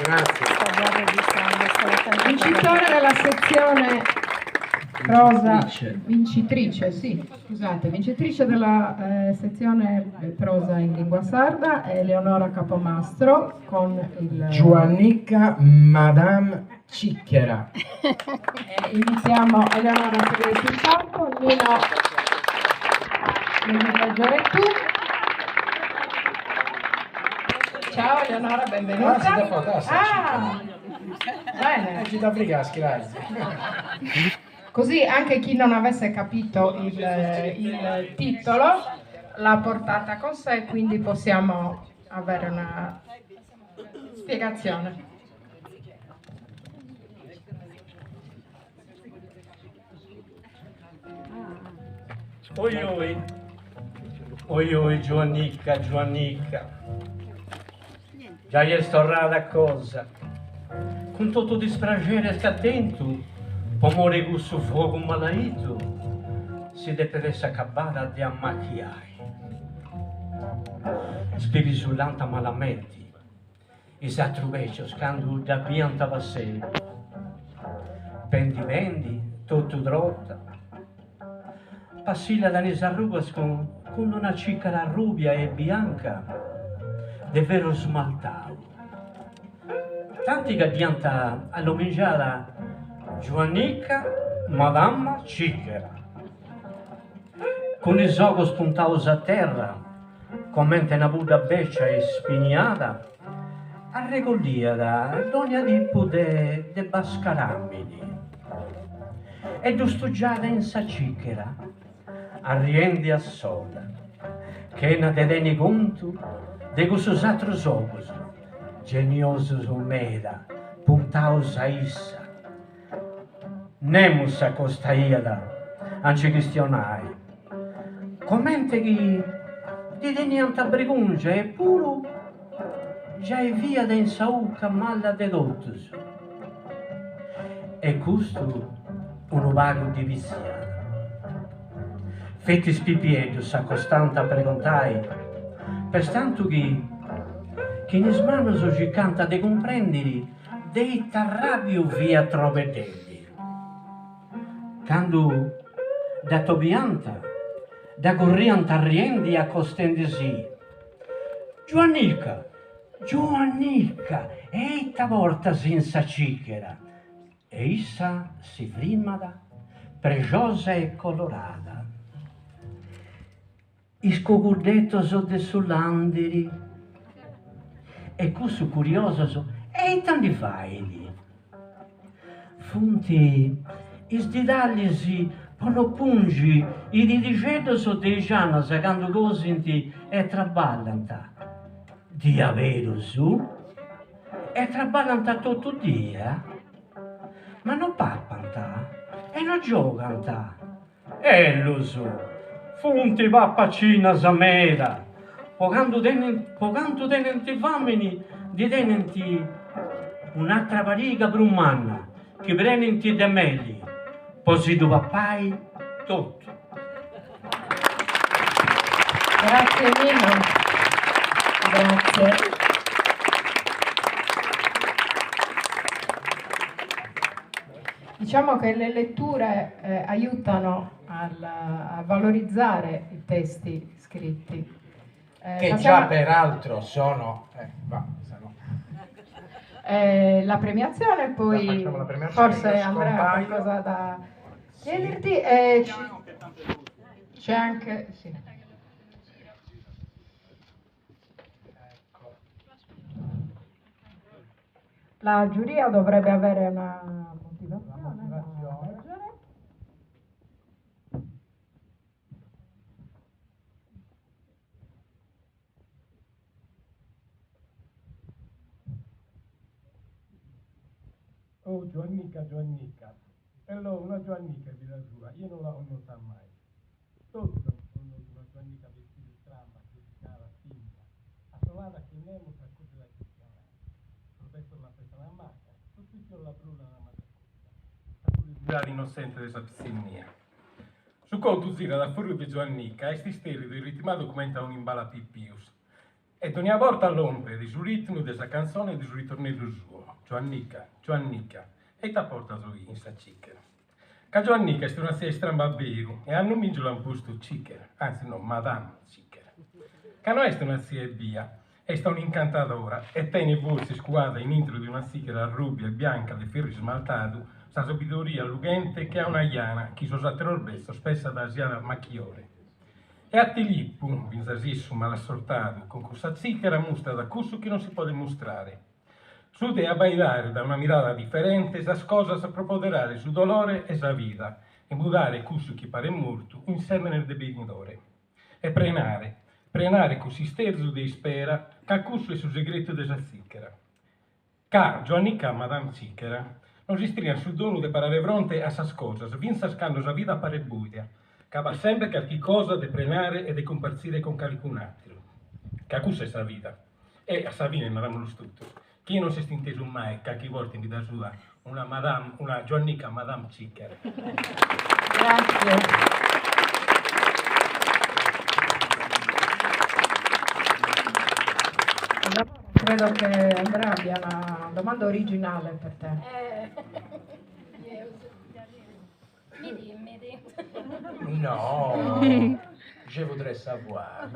Grazie. Vincitore della sezione prosa, vincitrice, sì, scusate, vincitrice della sezione prosa in lingua sarda è Eleonora Capomastro con il... Giuannica Madame Cicchera. Invitiamo Eleonora a salire sul palco, Nino devi leggere tu. Ciao Eleonora, benvenuta. Ah, bene. Così anche chi non avesse capito il, il titolo l'ha portata con sé, quindi possiamo avere una spiegazione. Oi oi, oi oi Giuannica, Giuannica, giai est torrada a cosa, cun totu dispraxeres chi at tentu po mori 'e cussu fogu malaitu, si depet essi acabada de ammachiai. Spibisullànt malamenti Is atrus becios candu dda biant passendi, pendi pendi, totu trota, passillat in is arrugas cun una cìcara arrubia e bianca de ferru smaltau, tanti ca dd'iant allomingiada Giuannica Madama Cìchera. Cun is ogus puntaus a terra, comente una pudda bècia e ispiniada, arregolliat dònnia tipu de de bascaràmini e ddu stugiat in sa cìchera, arriendi a sola, chena de tenni contu de cussus atrus ogus, geniosus meda, puntaus a issa. Nemus s'acostaiat a nci chistionai, comente chi ddi teniant bregùngia e puru giai fiat in sa 'uca mala de totus. E custu unu pagu ddi pixiat. Feti is pipieddus s'acostant a pregontai, pestantu chi cun is manus circant de cumprendiri De ita arràbiu fiat trobeddendi. Candu dd'atobiant, dda curriant arriendi e acostendi·sì. Giuannica! Giuannica! E ita portas in sa cìchera? E issa si frimat, prexosa e colorada. Is cuguddetos de su làndiri. E cussus curiosos, e ita ndi fait? Funt is didallis po no pungi is didixeddos de is gianas candu cosint e traballant. Diaberus? E traballant totu dia? Ma no papant? E no giogant? Ellus! Funt papacinas meda! Po candu tenint po cantu tenint fàmini ndi tenint un'atra pariga prus manna chi prenint de meli po si ddu papai totu. Grazie Nino. Grazie. Diciamo che le letture eh, aiutano al, a valorizzare i testi scritti. Eh, che passiamo... già peraltro sono... Eh, va, se no. Eh, la premiazione, poi la premiazione, forse Andrea ha qualcosa da chiederti. Sì. Eh, c'è anche... Sì. La giuria dovrebbe avere una motivazione da leggere. Oh Giuannica Giuannica, Ellò una Giuannica in vida sua, eo no l'at connota mai. Totus ant connotu una Giuannica bestida istramba, criticada, finta, assolada chi nemos s'acudit a chistionai. Sos betzos la pessan a maca, sos pipios la brullan ma sa Sa curiosidade innossente de sa pitzinnia. Su contu zirat a fùrriu de Giuannica, est istèrridu e ritmadu comente a un'imbala pipius. E dogna borta lompet su ritmu de sa cantzone de su ritornellu suo, Giuannica, Giuannica, e ita portas oi in sa cìchera? Ca Giuannica est una tzia istramba a beru e a nomìngiu l'ant postu Cìchera, antzis no, Madame Cìchera. Ca no est una tzia ebbia, est un'incantadora e tenet fortzis cuada in intro de una tzìchera arrùbia e bianca de ferru ismaltadu sa sabidoria lughente che a una jana chi sos àteros betzos pessant siat machiore. E a Tilipu, fintzas issu malassortadu, cun cussa tzìchera mustrat cussu chi non si podet mustrare. Su de abbaidare da una mirada diferente sas cosas pro poderare su dolore e sa vida e mudare cussu chi paret mortu in sèmenes de benidore. E prenare, prenare cuss'isterzu de ispera ca cussu est su segretu de sa tzìchera. Ca Giuannica Madame Cìchera nos istrinat su donu de parare fronte a sas cosas fintzas cando sa vida paret bùida, ca b'at semper carchi cosa de prenare e de cumpartzire cun calicun'àteru. Ca cussa est sa vida. E, a sa fine, naramus totus, chie non s'est intesu mai carchi borta in vida sua una Madame, una Giuannica Madame Cìchera? Grazie. Credo che Andrea abbia una domanda originale per te. Mi di, mi di. No, je voudrais savoir.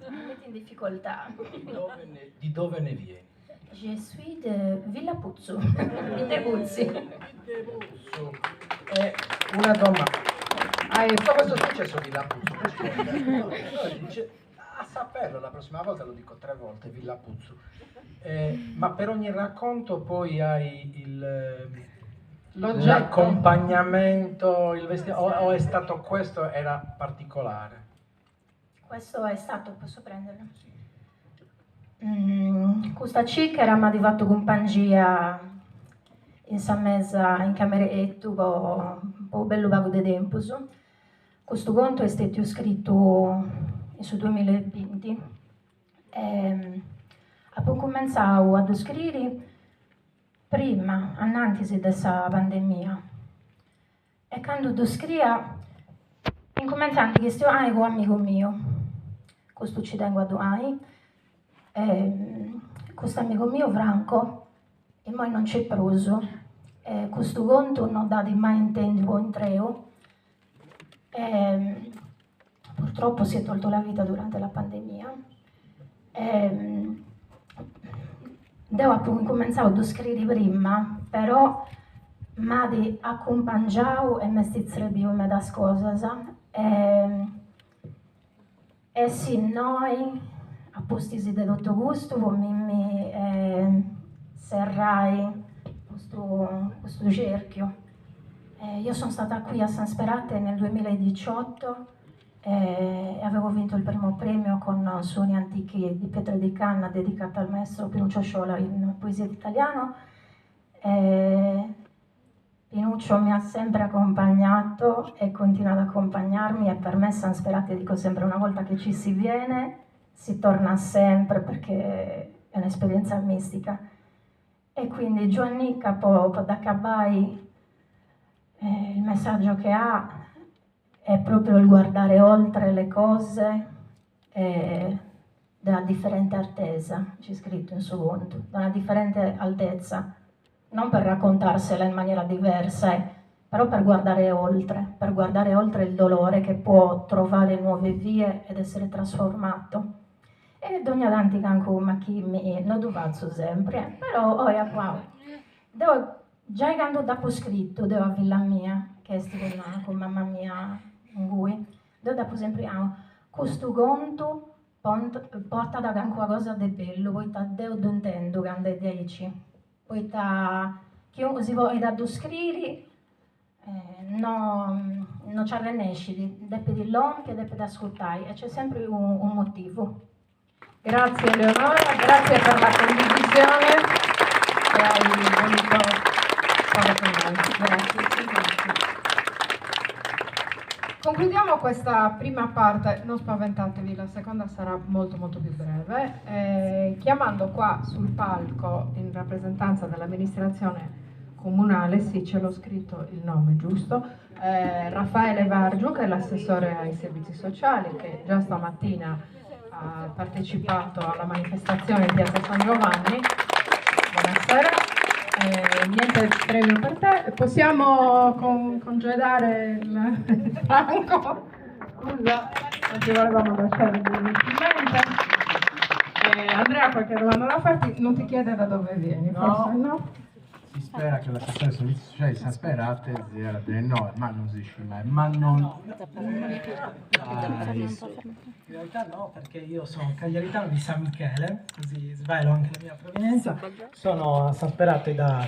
Mi metti in difficoltà. Di dove ne vieni? Je suis de Villaputzu, Biddeputzi. Biddeputzu. E una domanda. Hai... Cosa è successo a Villaputzu? Dice, a saperlo, la prossima volta lo dico tre volte, Villaputzu. Eh, ma per ogni racconto poi hai il l'accompagnamento, il vestito, o, o è stato questo, era particolare? Questo è stato, posso prenderlo? Sì. Mm, custa cìchera m'at fatu cumpangia in sa mesa in camerettu po po bellu pagu de tempus. Custu contu est stètiu scritu in su duamilla e binti e apu incumentzau a ddu scriri prima, anantis de sa pandemia e candu ddu scriia incumentzà a ndi chistionai cun amigu miu, custu ci tengu a ddu nai, custu amigu miu Franco immoi non nc'est prus e custu contu non dd'at mai intendiu po intreu e purtroppo si è tolto la vita durante la pandemia e deu apu incumentzau a ddu scriri prima, però m'at acumpangiau e m'est srebiu medas cosas e e si innoi a pustis de totu custu po mimmi serrai custu custu cerchiu. Io sono stata qui a San Sperate nel duemiladiciotto e avevo vinto il primo premio con Suoni antichi di pietre di canna dedicata al maestro Pinuccio Sciola in poesia d'italiano. E Pinuccio mi ha sempre accompagnato e continua ad accompagnarmi e per me San Sperate, dico sempre, una volta che ci si viene si torna sempre perché è un'esperienza mistica. E quindi Giuannica po po dd'acabai il messaggio che ha è proprio il guardare oltre le cose e de una differente artesa, nc'est scritu in su contu, de una differente altezza, non per raccontarsela in maniera diversa, però per guardare oltre, per guardare oltre il dolore che può trovare nuove vie ed essere trasformato. E dogna tanti calincunu machìmini, no ddu fatzu sempri, però oi apu Deu giai candu dd'apu scritu deu a filla mia, chi est cun cun mama mia ingui, deu dd'apu sempri nau, custu contu portat calincuna cosa de bellu, poita deu ddu intendu candu est diaici, poita chi unu si ponit a ddu scriri no no nci arrennescit, depit lompi e depit ascurtai e nc'est sempri unu motivu. Grazie Eleonora, grazie per la condivisione che hai voluto fare con noi. Grazie. Concludiamo questa prima parte, non spaventatevi, la seconda sarà molto molto più breve, eh, chiamando qua sul palco in rappresentanza dell'amministrazione comunale, sì ce l'ho scritto il nome giusto, eh, Raffaele Vargiu che è l'assessore ai servizi sociali che già stamattina. ha partecipato alla manifestazione in Piazza San Giovanni. Buonasera. Eh, niente premio per te. Possiamo con, congedare il Franco? Scusa, non ti volevamo lasciare inutilmente. Eh, Andrea, qualche domanda da farti? Non ti chiede da dove vieni, No. forse no? Si spera che l'assessore ai servizi sociali di San Sperate sia delle 9, ma non si dice mai, ma non... Ah, In realtà no, perché io sono cagliaritano di San Michele, così svelo anche la mia provenienza. Sono a San Sperate da.